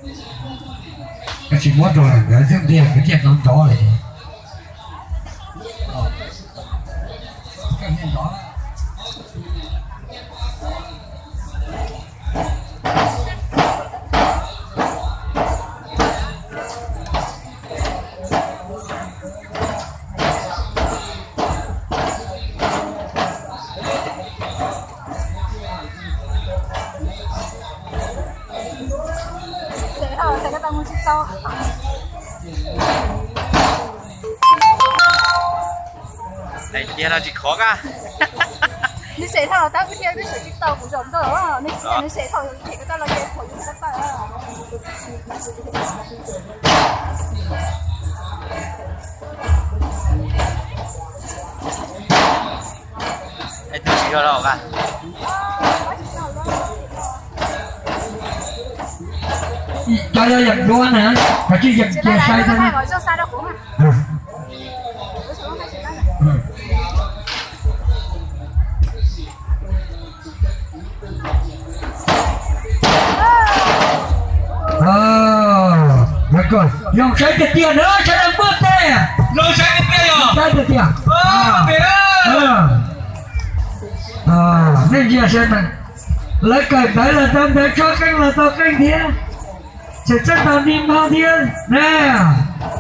Koj tsis muab rau lawm nkawd thiaj tiag, nkawd thiaj hnov nrov li. Hais tiag no tsis khov kab. Nws xav dhau tab kuv thiaj twb xav tsis tau kuv zaum ntawd, nws xav dhau ces kuv tau los ces thaum yus tau tawm. Es tus tsis yog los a? Cov yog yeem duab na, kav tsij yeem cia saib thiab na. Zoo saib tiag tiag na, sawv daws npuaj teg. Zoo saib tiag tiag yog. Saib tiag tiag. Nej ntsia saib na, lawv kawm ntawv los tau ntawv, tso qeej los tau qeej thiab. Tseem txawj tau ni mog thiab na.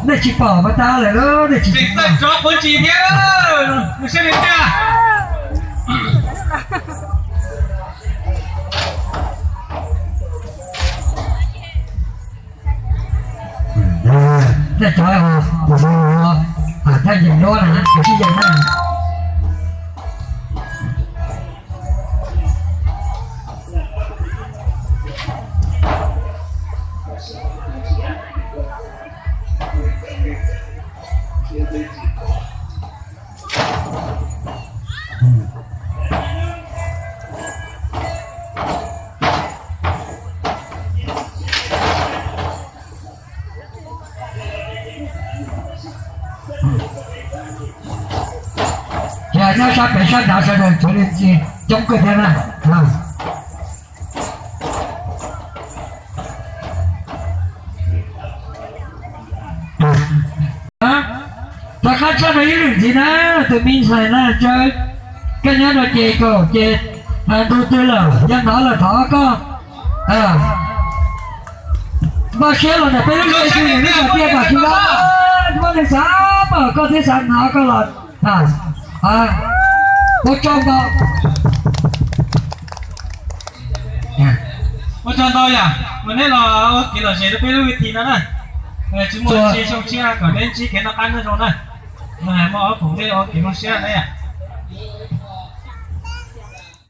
Nej tsis pom mas tas lawm lauj, nej tsis tseem txawj tso quav ntsis thiab. Nws siab nws tiag. Tej cov tus no thaj yeem duab na, kav tsij yeem na. Ces nyob sab pem sab nrad sawv daws tsuav li coob kawg thiab na. Rov qab tshaj no ib lwm ntxiv na, tus me ntxhais na, koj nyob no ces kaum ces ntu twg lawm, yog hnov lawm thov koj npaj siab los ntawm peb lub zej zog, nws lub zog tiaj kom tsis loj, muab neeg xav pom koj thiab xav hnov koj los. Ua tsaug ntau. Ua tsaug ntau yom, mas neb los ua kev lom zem rau peb lub vij thi no na. Tsis muaj tsi xyoo tshiab kom neb ntsib kev noj qab nyob zoo na. Muaj ob phoom neb ua kev zoo siab na.